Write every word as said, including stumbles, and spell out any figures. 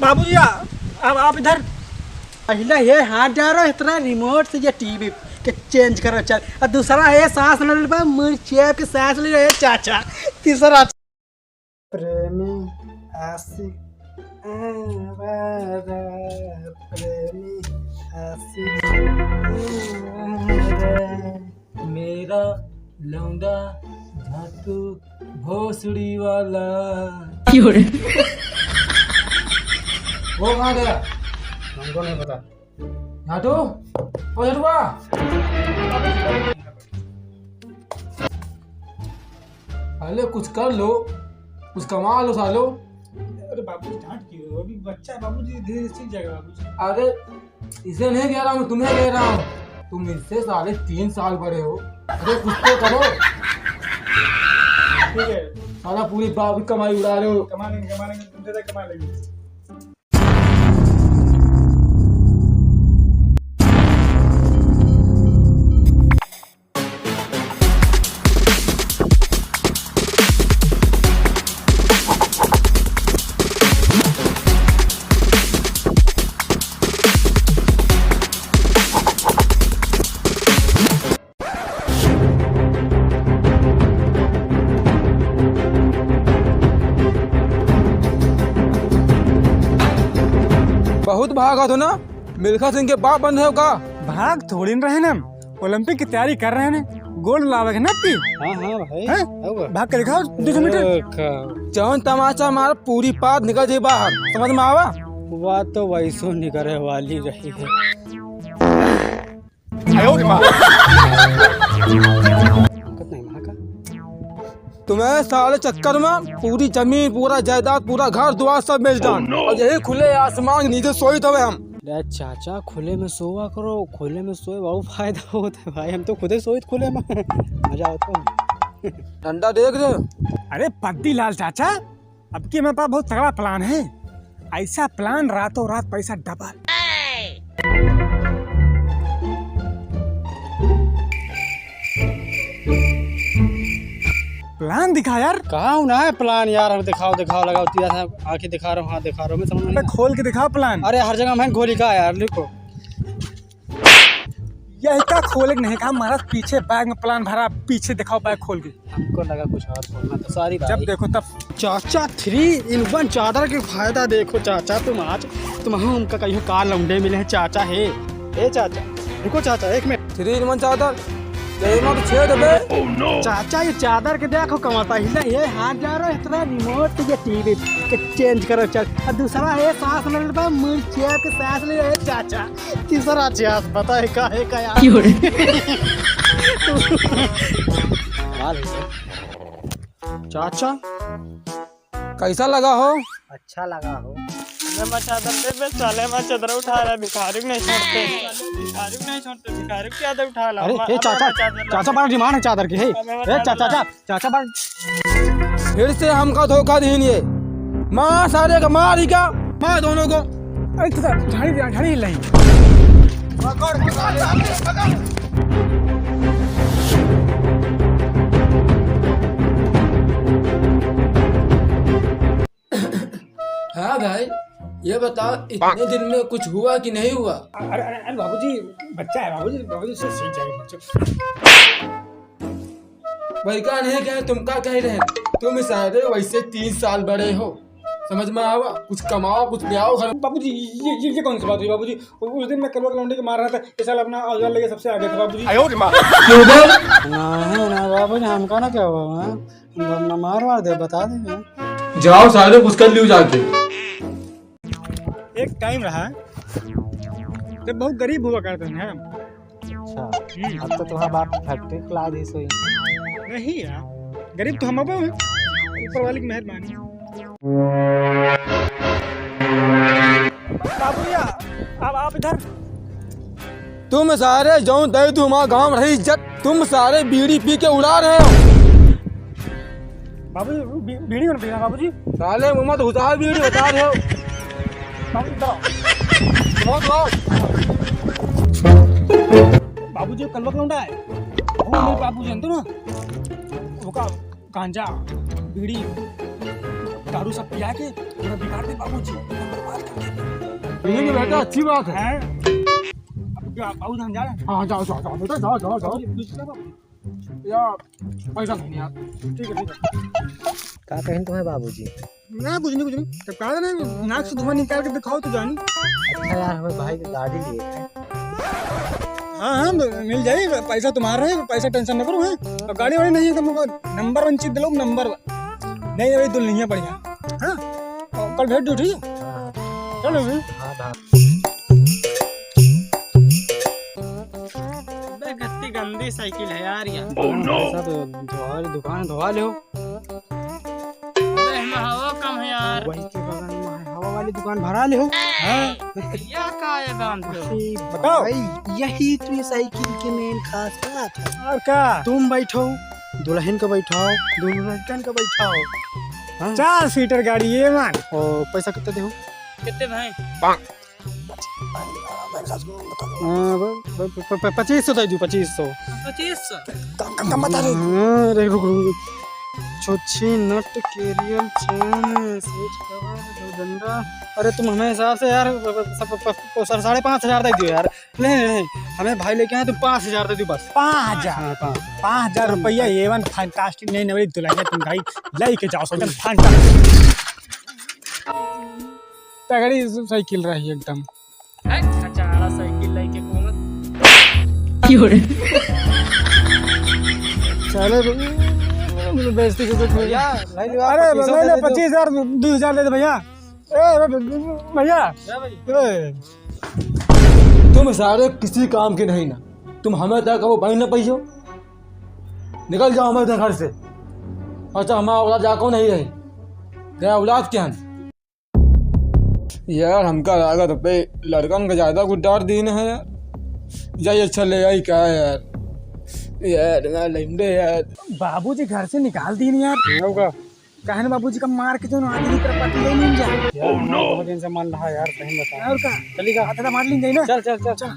बाबूजी, आ-, अब आप इधर। पहिला ये हाथ डालो, इतना रिमोट से ये टीवी के चेंज करो चल, और दूसरा ये सांस ले ले, मुड़ चेप के सांस ले रहे चाचा। तीसरा प्रेमी आशिक आवारा, प्रेमी आशिक आवारा। मेरा लौंडा झाटू भोसड़ी वाला। क्यों रे? वो कहाँ गया? हमको नहीं पता। झाटू, ओ झाटुआ। अरे कुछ कर लो, कुछ कमा लो सालो। अरे बाबूजी, डांट क्यों रहे हो? अभी बच्चा है बाबूजी, धीरे धीरे सीख जाएगा बाबूजी। अरे इसे नहीं कह रहा हूँ, तुम्हें कह रहा हूँ, तुम इससे साले तीन साल बड़े हो। अरे कुछ तो करो। ठीक है। साला पूरी बाप की कमाई उड़ा रहे हो। कमा लेंगे, कमा लेंगे, तुम ज्यादा कमा लेंगे। बहुत भागत हो ना, मिल्खा सिंह के बाप बन रहे हो का? भाग थोड़ी न रहे ना, ओलंपिक की तैयारी कर रहे हैं, गोल्ड लावे के ना पी। हाँ, हाँ भाई, हैं? आउगा। भाग के दिखाओ, दो सौ मीटर। जौन तमाचा मार, पूरी पाद निकल जाई बाहर, समझ में आवा? बात तो वैसो निकले वाली रही है। आयो रे माँ। तुम्हें साले चक्कर में पूरी जमीन, पूरा जायदाद, पूरा घर दुआर सब बेच डाल। Oh no! और यही खुले आसमान के नीचे सोइत हवे हम। अरे चाचा, खुले में सोवा करो, खुले में सोए बहुत फायदा होत है भाई, हम तो खुदे सोइत खुले में। मजा आवत है। डंडा देख दे। अरे पद्दी लाल चाचा, अब की मेरे पास बहुत तगड़ा plan है, ऐसा plan, रातों रात पैसा double। Plan दिखा यार। कहाँ होना है plan यार, हम दिखाओ दिखाओ लगाओ, तेरा था आंखें दिखा रहा हूँ, हाथ दिखा रहा हूँ, मैं समझ में नहीं। खोल के दिखाओ plan। अरे हर जगह मैं खोली का यार, लिखो। यही का खोले के नहीं का, महाराज पीछे bag में plan भरा, पीछे दिखाओ bag खोल के। हमको लगा कुछ और खोलना था, sorry भाई। जब देखो तब। चाचा three in one चादर के फायदा देखो चाचा, तुम आज, तुम हमका कहियो का लौंडे मिले हैं चाचा हे। ए चाचा, रुको चाचा, एक मिनट। Three in one चादर, तेरे में तो छेद बे। Oh no! चाचा ये चादर के देखो कमाता ही ना, ये हाथ जा रहा है इतना remote ये टीवी के change करो चल, और दूसरा है सांस लेने पर मुड़ चेप के सांस ले रहे चाचा। तीसरा चांस पता है का है का यार? क्यों रे? कमाल है सर। चाचा, कैसा लगा हो? अच्छा लगा हो। ले मैं चादर दे बे, साले मैं चादर उठा रहा, भिखारी को नहीं छोड़ते। भिखारी को नहीं छोड़ते, भिखारी को चादर उठा ला। अरे, मैं, ए, अब चाचा, मैं चादर ला। चाचा, बड़ा demand है चादर की, हे। अब मैं ए, चादर चाचा, ला। चाचा, चाचा, बड़ा फिर से हमका धोखा दीन ये। मार सारे का, मार ही का, मार दोनों को। अरे, चाचा, झाड़ी दे, झाड़ी हिल रही। हाँ भाई, ये बताओ, इतने दिन में कुछ हुआ कि नहीं हुआ? अरे, अरे, अरे बाबूजी, बच्चा है बाबूजी, बाबूजी से सीख जाएगा बच्चों। भाई का नहीं कहे, तुम का कह रहे हैं? तुम सारे वैसे तीन साल बड़े हो, समझ में आवा? कुछ कमाओ, कुछ ले आओ घर। बाबूजी, ये, ये, ये कौन सी बात हुई बाबूजी? उ-, उस दिन मैं कलवा के लौंडे के मार रहा था, ये साला अपना औजार लेके सबसे आगे था बाबूजी। आयो रे माँ। क्यों बे? नहीं ना बाबूजी, हमका ना क्या हुआ, हाँ? हम, हम मार वार दे, बता देंगे। जाओ सारे, कुछ कर लियो जाके। एक time रहा जब बहुत गरीब हुआ करते थे हम। अच्छा, हम्म। अब तो तुम्हारा बाप factory खुला दी सोई। नहीं यार, गरीब तो हम अब हैं, ऊपर वाले की मेहरबानी। बाबू भैया, अब आप इधर। तुम सारे जौन दे तू हमारा गांव रही इज्जत, तुम सारे बीड़ी पी के उड़ा रहे हो। बाबूजी, बी-, बीड़ी कौन पिएगा बाबूजी? साले मुंह मत घुसाओ, बीड़ी बता रहे हो। बाबूजी, इधर आओ। बहुत लाओ। बाबूजी, कलवा का लौंडा है। वो मेरे बाबूजी जानते हो ना? वो का गांजा, बीड़ी। दारू सब पिया के पूरा बिगाड़ दे बाबूजी, एकदम बर्बाद कर दे। ठीक है बेटा, अच्छी बात है। हैं? अब क्या बाबूजी, हम जा रहे हैं। हाँ, जाओ, जाओ, जाओ बेटा, जाओ, जाओ, जाओ। बाबूजी, कुछ ना बाबूजी। यार, पैसा नहीं यार। ठीक है, ठीक है। का कहिन तुम्हें बाबूजी? ना, कुछ नहीं, कुछ नहीं। तब कहा था ना, नाक से धुआं निकाल के दिखाओ तो जानी। अच्छा यार, हमें भाई के गाड़ी लिए थे। हाँ, हाँ, मिल जाई, पैसा तुम्हारा है, पैसा tension ना करो, हैं? और गाड़ी वाड़ी नहीं है, तुमको number one चीज दिलाओ, number one। नहीं, नहीं, दुल्हनिया बढ़िया, हाँ? और कल भेज दो, ठीक है? हाँ। चलो फिर। हाँ, हाँ। अबे, कितनी गंदी साइकिल है यार ये। Oh no! पैसा तो धोआ ले, दुकान धोआ ले हो। अबे, एमे हवा कम है यार। वही के बगल में है, हवा वाली दुकान भरा ले हो। हाँ। यह का है दान पे? अरे बताओ। भाई, यही तो ये साइकिल के main खास बात है। और का? तुम बैठो, दुल्हन को बैठाओ, दोनों लड़कन को बैठाओ। हाँ? चार सीटर गाड़ी ये मान। ओ, पैसा कितना दे हो? कितने भाई? हाँ, ब-, ब-, ब-, ब-, पच्चीस सौ दे दू, पच्चीस सौ। पच्चीस सौ? कम, कम, कम बता रहे। हाँ, अरे रुक, रुक, रुक। छोच्छी, नट, केरियल, चैन, सेट कवर, दो डंडा। अरे तुम हमें हिसाब से यार, ब-, ब-, सब, प-, प-, प-, साढ़े पाँच हजार दे दियो यार। नहीं, नहीं, नहीं, हमें भाई लेके आए, तुम पाँच हजार दे दो बस। पाँच हजार? हाँ, पाँच। पाँच हजार रुपया, A one fantastic, नई नवेली दुल्हनिया तुम गाड़ी लेके जाओ, एकदम fantastic। तगड़ी साइकिल रही एकदम। है, कचाड़ा साइकिल लेके घूमत। क्यों रे? चले बे, बेइज्जती के कुछ नहीं। भैया, ले लो, अरे, पच्चीस सौ ले ले, दे दो। पच्चीस हजार, दो हजार दे दे भैया। ए, अरे, भैया। क्या भाई? ए, तुम सारे किसी काम के नहीं ना, तुम हमें तक वो बहन न पहियो, निकल जाओ हमारे घर से। अच्छा, हमारा औलाद जाको नहीं रहे, गया औलाद के हम। यार, हमका लागत पे लड़कन का ज्यादा कुछ डार दीन है यार। जाई, अच्छा ले आई का है यार? यार, ना लेंदे यार। बाबूजी घर से निकाल दीन यार। होगा। काहे ना बाबूजी का मार के जो ना आदमी पर पति ले नहीं जा। यार, बहुत दिन से मन रहा यार, सही बता। और का? चली का? आता तो मार लीन जाई ना। चल, चल, चल। चल।